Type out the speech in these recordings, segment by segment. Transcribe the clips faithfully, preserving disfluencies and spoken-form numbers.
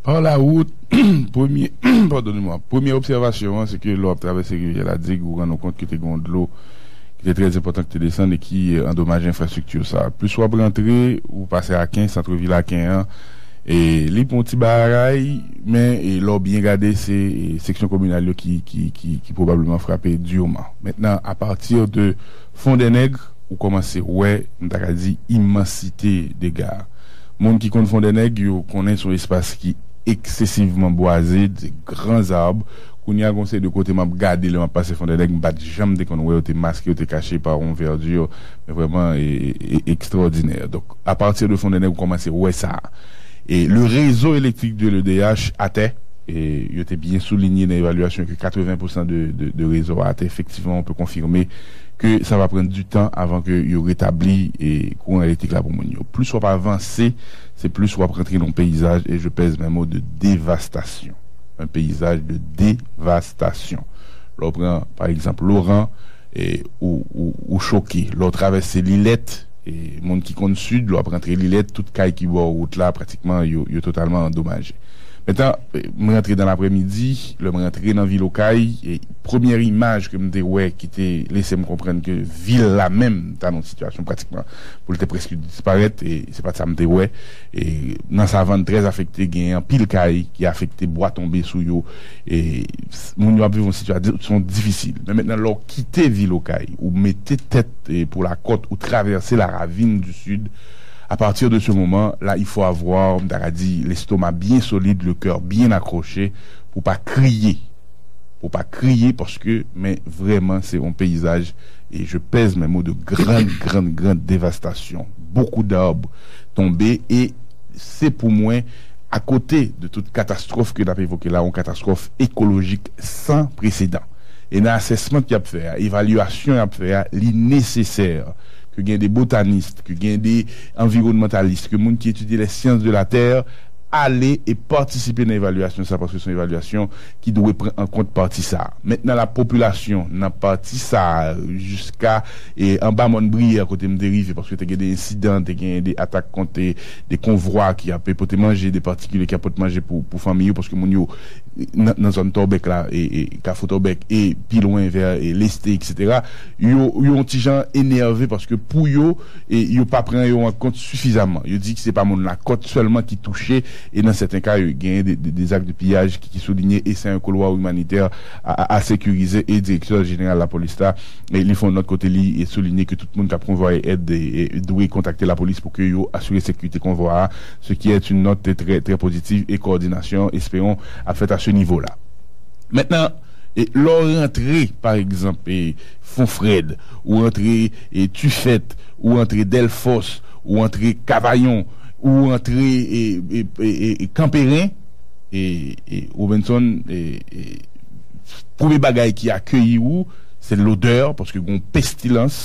Par la wout, premye, padonnemwa, premye obsèvasyon an, se ke lè w ap travèse rivyè Ladig, ou rann ou kont ke te gen yon dlo ki te trè enpòtan ki te desann e ki andomaje enfrastrikti sa. Plis w ap rantre, ou pase Aken, sant vil Aken an, e li pran yon ti bagay, men e lè w byen gade, se e, seksyon kominal yo ki, ki, ki, ki pwobableman frape diman. Mentnan, apati de Fondènèg, ou kòmanse wè, m ta ka di, imansite dega. Moun ki konn Fondènèg, yo konnen se yon espas ki eksesivman bwaze, de gran zab. Kounye a, gon seri de kote m ap gade lè m ap pase Fondènèg, m pa t janm te konn wè, yo te maske, yo te kache pa yon vèdi, men vrèman e, e, e, ekstwòdinè. Donk, apati de Fondènèg, ou kòmanse wè sa. E le rezo elektrik de l'E D H atè, e yo te byen soulinye nan evalyasyon ke katreven pousan de, de, de rezo a atè. Efektivman, on peut confirmer que ça va prendre du temps avant que yo retabli e kouran elektrik la pou moun yo. Plis w ap avanse, se plis w ap rantre nan yon peyizaj, et je pèse mes mots, de devastasyon. Un peyizaj de devastasyon. Lè w pran, pa egzanp, Loran, e, ou, ou, ou choke. Lè w travèse Lilèt, e, moun ki konn Sid, lè w ap rantre Lilèt, tout kay ki bò wout la, pratikman, yo, yo totalman andomaje. Mentnan, e, mwen rantre nan lapremidi, lè mwen rantre nan vil Okay, e, premyè imaj ke m te wè ki te lese m konprann ke vil la menm ta nan yon sitiyasyon pratikman pou l te prèske disparèt, e se pa t sa m te wè. E, nan Savann trè afekte, gen anpil kay ki afekte, bwa tonbe sou yo. E, s- moun yo ap viv yon sitiyasyon difisil. Men mentnan, lè w kite vil Okay, ou mete tèt e, pou lakòt, ou travèse la ravine du Sud, à partir de ce moment-là, il faut avoir, m ta ka di, l'estomac bien solide, le cœur bien accroché, pou pa kriye. Pou pa kriye, paske, men vrèman, se yon peyizaj, e je pèse mes mots, de grande, grande, grande dévastation. Beaucoup d'arbres tombés, e se pou mwen, akote de tout katastwòf ke n ap evoke la, yon katastwòf ekolojik san presedan. E nan asèsman y ap fè a, evalyasyon y ap fè a, li nesesè ke gen de botanis, ke gen de anviwònmantalis, ke moun ki etidye les sciences de la terre, ale e patisipe nan evalyasyon sa, paske se yon evalyasyon ki dwe pran an kont pati sa. Mentnan, lapopilasyon nan pati sa, jiska e anba mòn Briyè kote m te rive, paske te gen de ensidan, te gen de atak kont e, de konvwa ki ap pote manje, de patikilye ki ap pote manje pou, pou fanmi yo, paske moun yo nan, nan zòn Tòbèk la, e, e Kafou Tòbèk, e pi lwen vè e Leste, et cetera, yo, yo yon ti jan enève, paske pou yo, e yo pa pran yo an kont sifizaman. Yo di ki se pa moun lakòt sèlman ki touche, e nan sèten ka, yo genyen de, de, de zak de piyaj ki, ki soulinye, e c'est un couloir humanitaire à, à, à sécuriser, e direksyon jeneral lapolis la, e li fè yon nòt kote li e soulinye ke tout moun k ap konvwaye èd e, e dwe kontakte lapolis pou ke yo asire sekirite konvwa a, ce qui est une note très, très positive, e kowòdinasyon, espérons, ap fèt à ce niveau-là. Mentnan, e, lè w rantre, pa egzanp, e, Fon Frèd, ou rantre e, Tufèt, ou rantre Dèlfòs, ou rantre Kavayon, ou rantre e, e, e, e, e Kanperen, e, e, Robinson, e, e, premye bagay ki akeyi ou, se lodè, paske gen yon pestilans,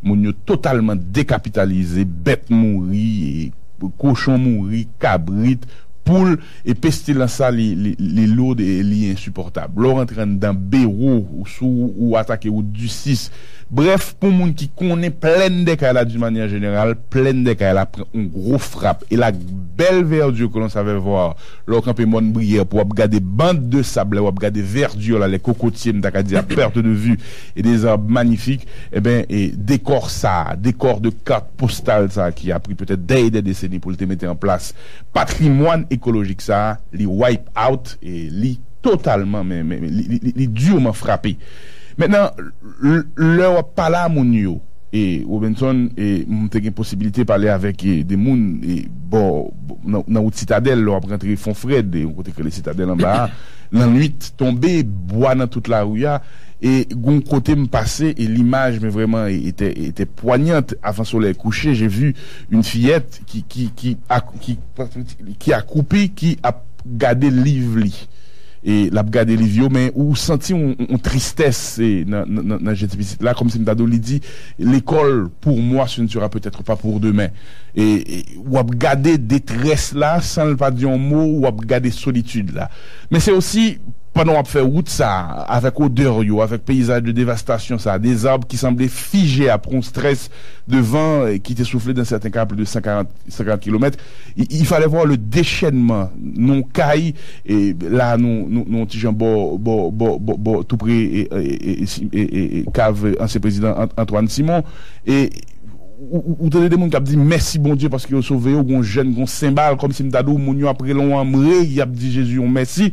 moun yo totalman dekapitalize, bèt mouri, e, kochon mouri, kabrit, poul, e pestilans sa, li, li, li lou e li ensipòtab. Lè w rantre anndan Bewo, ou sou, ou atake wout di sis. Brèf, pou moun ki konnen Plèn dè Kay la, d'une manière générale, Plèn dè Kay la pran yon gwo frap. E la belle verdure que l'on savait voir, lè w kanpe Mòn Briyè, pou w ap gade bande de sable, lè w ap gade verdure la, les cocotiers, m ta ka di à perte de vue, et des arbres magnifiques, e ben, e dekò sa, dekò de carte postale sa, ki a pris peut-être des, des décennies pou l te mete an plas, patrimwàn ekolojik sa, li wipe out, e li totalman, men, men, men li, li, li, li durman frape. Mentnan, l- lè w ap pale a moun yo, e Robinson, e m te gen posibilite pale avèk e, de moun e, bò, bò- nan, nan wout Sitadèl, lè w ap rantre Fon Frèd, e yon kote k rele Sitadèl anba a, lannwit tonbe, bwa nan tout lari a, e gon kote m pase, e limaj, men vrèman, e, était, était poignante. Avant soleil couché, j'ai vu une fillette qui, qui, qui, a- qui, qui accroupie, qui ap gade liv li. E l ap gade liv yo, men ou santi yon, yon tristès e, nan, nan, nan, nan je ti pitit la, kòmsi m ta di w, li di, l'école, pour moi, ce ne sera peut-être pas pour demain. E, e w ap gade detrès la, san l pa di yon mo, w ap gade solitid la. Men se osi Pandan w ap fè wout sa a, avèk odè yo, avèk peyizaj de devastasyon sa a, de zab ki sanble fije apre yon strès de van, eh, ki te soufle dans certains cas à plus de cent quarante, cent quarante kilomètres, il, il fallait voir le déchaînement. Nou kay, e la nou, nou, nou ti jan bò, bò, bò, bò, bò, tou pre, e, e, e, e, si- e, e, e, kav ansyen prezidan Ant- Antoine Simon. E ou, ou, ou tande de moun k ap di mèsi Bondye paske yo sove yo, gon jèn, gon senbal, kòmsi m ta di w moun yo ap rele yon anmre, y ap di Jezi yon mèsi,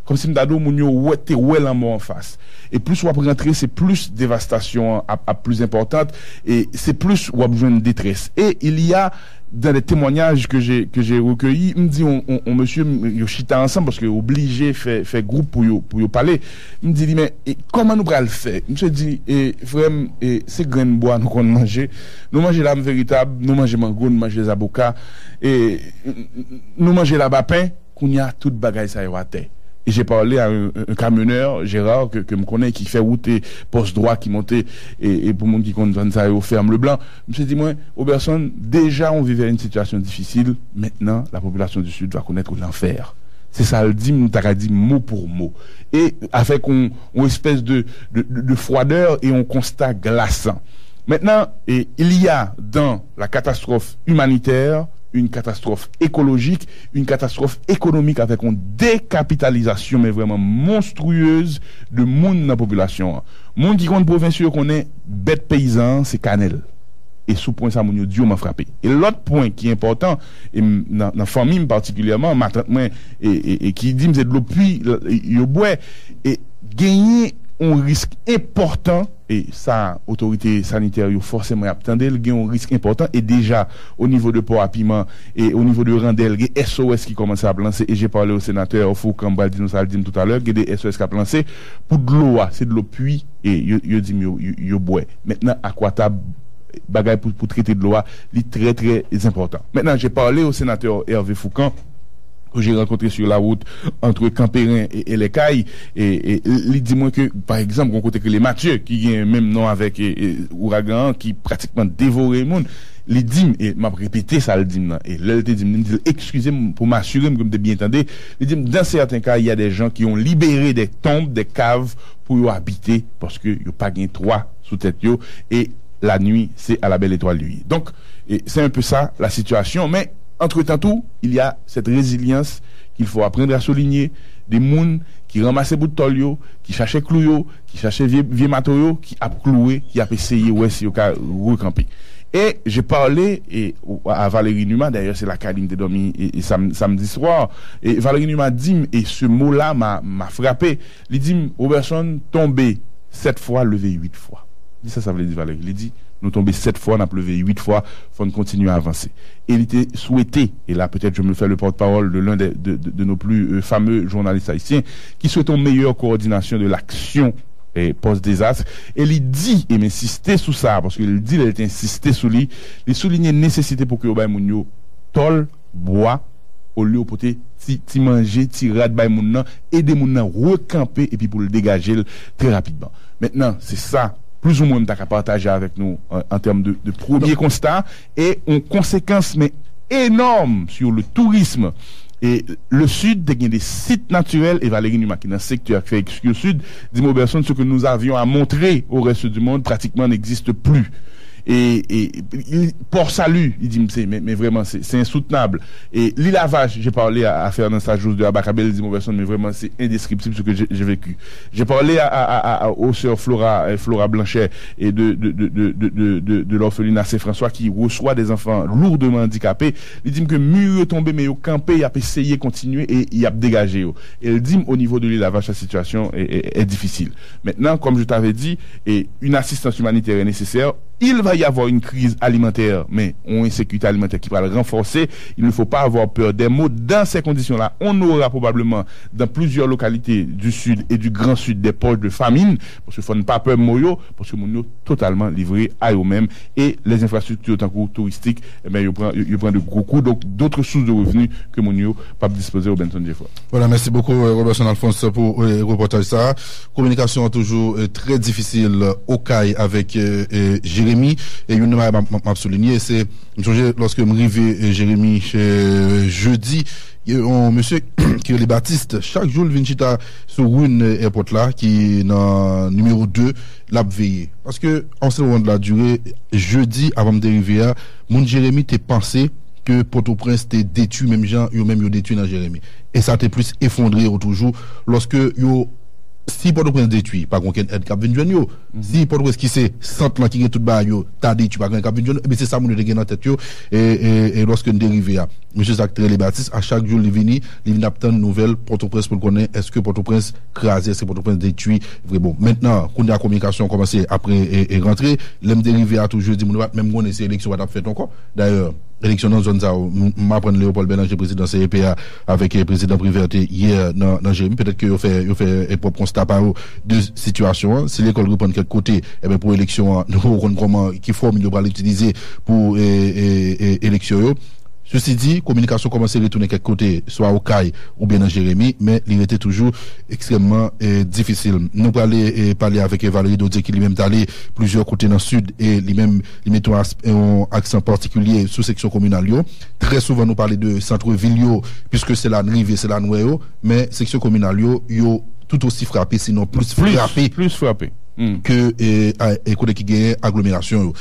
kòmsi m ta di w moun yo wè, te wè lanmò anfas. E plis w ap rantre, se plis devastasyon an ap, ap plis enpòtant, e se plis w ap jwenn detrès. E il y a dans les témoignages que j'ai que j'ai recueilli, m di yon, yon, yon mesye, m- yo chita ansanm paske yo oblije fè, fè gwoup pou yo, pou yo pale. M di li, men e, kòman nou pral fè? Misye di, e, frè m, e, se grenn bwa nou konn manje. Nou manje lam veritab, nou manje mango, nou manje zaboka, e, n- n- nou manje labapen. Kounye a, tout bagay sa yo atè. E j'ai parlé à un, un, un camionneur, Gérard, ke, ke m konnen, ki fè wout e pòs dwa ki monte, e, e pou moun ki konn zòn sa yo, Ferme Leblanc. Misye di mwen, Roberson, déjà on vivait une situation difficile, maintenant la population du Sud va connaître l'enfer. Se sa l di m, m ta ka di mo pou mo. E avèk yon, yon espès de, de, de, de fwadè e yon konsta glasan. Maintenant, et il y a dans la catastrophe humanitaire, une catastrophe écologique, une catastrophe économique avec une décapitalisation, men vrèman monstriyez, de moun nan popilasyon an. Moun ki konn pwovens yo konnen bèt peyizan an se kanèl. E sou pwen sa, moun yo diman frape. E lòt pwen ki enpòtan, e m- nan, nan fanmi m patikilyèman, matant mwen, e, e, e ki di m se dlo pwi l- yo bwè, e genyen yon risk enpòtan, e sa otorite sanitè yo fòseman y ap tande l, gen yon risk enpòtan, e deja o nivo de Pò a Piman e o nivo de Randèl, gen S O S ki kòmanse ap lanse, e j'ai parlé au sénateur Fourcand, m pral di nou sa l di m toutalè, gen de S O S k ap lanse pou dlo a, se dlo pwi, e yo, yo di m yo, yo, yo bwè. Mentnan, Akwatab, bagay pou, pou trete dlo a, li trè, trè enpòtan. Mentnan, j'ai parlé au sénateur Hervé Fourcand, que j'ai rencontré sur la route entre Kanperen e, e Lèkay, e, e li di mwen ke, pa egzanp, gon kote ki rele Matye, ki gen menm non avèk e, e, ouragan an, ki pratikman devore moun. Li di m, e m ap repete sa l di m nan, e lè l te di m, li di l, eskize m pou m asire m ke m te byen tande, li di m, dans certains cas, il y a des gens qui ont libéré des tombes, des caves pou yo abite, paske yo pa gen twa sou tèt yo, e la nuit, c'est à la belle étoile nuit. Donc, et c'est un peu ça la situation. Mais, entre-temps, tout, il y a cette résilience qu'il faut apprendre à souligner, de moun ki ranmase bout tòl yo, ki chache klou yo, ki chache vye, vye mato yo, ki ap kloure, ki ap eseye wè si yo ka rekanpe. E j'ai parlé e, à Valérie Numa, d'ailleurs, c'est la Kaline te dòmi e, e sam- samedi soir. E Valérie Numa di m, et ce mot-là m'a, m'a frappé. Li di m, Roberson, tonbe sèt fwa, leve uit fwa. Di sa sa vle di, Valérie. Li di, nou tonbe sèt fwa, n ap leve uit fwa, fò n kontinye avanse. E li te swete, et là peut-être je me fais le porte-parole de l'un des- de, de, de nos plus euh, fameux journalistes haïtiens, ki swete yon meyè kowòdinasyon de l'action eh, pòs dezas. E li di, e m ensiste sou sa, paske li di, lè li te ensiste sou li, li soulinye nesesite pou ke yo bay moun yo tòl, bwa, olye yo pote ti, ti manje, ti rad bay moun nan, ede moun nan rekanpe epi pou l degaje l trè rapidman. Mentnan, se sa, plizoumwen, m ta ka pataje avèk nou an, an tèm de, de premye konsta e yon konsekans, men enòm sur le tourisme. E le Sud te gen de sit natirèl, e Valérie Numa, ki nan sektè a, ki fè Excursus, di m, Roberson, ce que nous avions à montrer au reste du monde, pratiquement, n'existe plus. E, e, e, Port Salut, li di m, se, men, men vrèman, se, se ensoutnab. E Lil Avach, j'ai parlé à, à Fernand Sajous de Abakabè, li di m, Roberson, men vrèman, se endeskriptib ce que j'ai j'ai vécu. J'ai parlé à, à, à, à, aux sœurs Flora, euh, Flora Blanchet et de, de, de, de, de, de, de, de l'orphelinat Saint-François qui reçoit des enfants lourdement handicapés. Li di m ke mi yo tonbe, men yo kanpe, y ap eseye kontinye e y ap degaje yo. E l di m, au niveau de Lil Avach, la situation est, est, est difficile. Maintenant, comme je t'avais dit, et une assistance humanitaire est nécessaire. Il va y avoir une crise alimentaire, men yon ensekirite alimantè ki pral ranfòse. Il ne faut pas avoir peur des mots. Dans ces conditions-là, on aura probablement dans plusieurs localités du sud et du grand sud des poches de famine, paske fò n pa pè mo yo, paske moun yo totalman livre a yo menm, e les infrastructures tankou touristik, e ben, yo pran, yo, yo pran de gwo kou. Donk, d'autres sources de revenus ke moun yo p ap dispoze, Robenson Jeffrey. Voilà, merci beaucoup, euh, Roberson Alphonse, pour euh, reportage ça. Communication toujours euh, très difficile au Okay avec euh, euh, Jeremi, e youn nan bagay m ap soulinye, se, m sonje lòske m rive Jeremi jedi, yon mesye ki rele Batiste, chak jou l vin chita sou run èpòt la ki nan nimewo de, l ap veye. Paske yon sèl wonn la dire, jedi avan m te rive a, moun Jeremi te panse ke Pòtoprens te detwi menm jan yo menm yo detwi nan Jeremi. E sa te plis efondre yo toujou lòske yo si Pòtoprens detwi, pa gen okenn èd k ap vin jwenn yo. Si Pòtoprens ki se sant lan ki gen tout bagay yo ta detwi, pa gen èd k ap vin jwenn yo, ebyen se sa moun yo te gen nan tèt yo e, e, e lòske n te rive a. Mesye sa k te rele Batiste, a chak jou li vini, li vin ap tann nouvèl Pòtoprens pou l konnen èske Pòtoprens kraze, èske Pòtoprens detwi vre. Bon, mentnan, kounye a kominikasyon kòmanse apre e, e rantre. Lè m te rive a tou jedi, moun yo pa t menm konnen si eleksyon pa t ap fèt ankò. Dayè, eleksyon nan zòn sa yo, m aprann Léopold Bélanger, prezidan C E P a, avèk prezidan Privert yè nan, nan Jeremi. Petèt ke yo fè, yo fè pwòp konsta pa yo de sitiyasyon an. Si lekòl reprann kèk kote, ebyen pou eleksyon an, nou poko konn kòman, ki fòmil yo pral itilize pou eleksyon yo. Sesi di, kominikasyon kòmanse retounen kèk kote, swa Okay oubyen nan Jeremi, men li rete toujou ekstrèmman difisil. Nou prale pale avèk Valérie Dodier ki li menm t ale plizyè kote nan Sid e li menm li mete yon aksan patikilye sou seksyon kominal yo. Trè souvan nou pale de sant vil yo, piske se la n rive, se la n wè yo, men seksyon kominal yo, yo tout osi frape, sinon plis frape plis frape ke kote ki genyen aglomerasyon yo.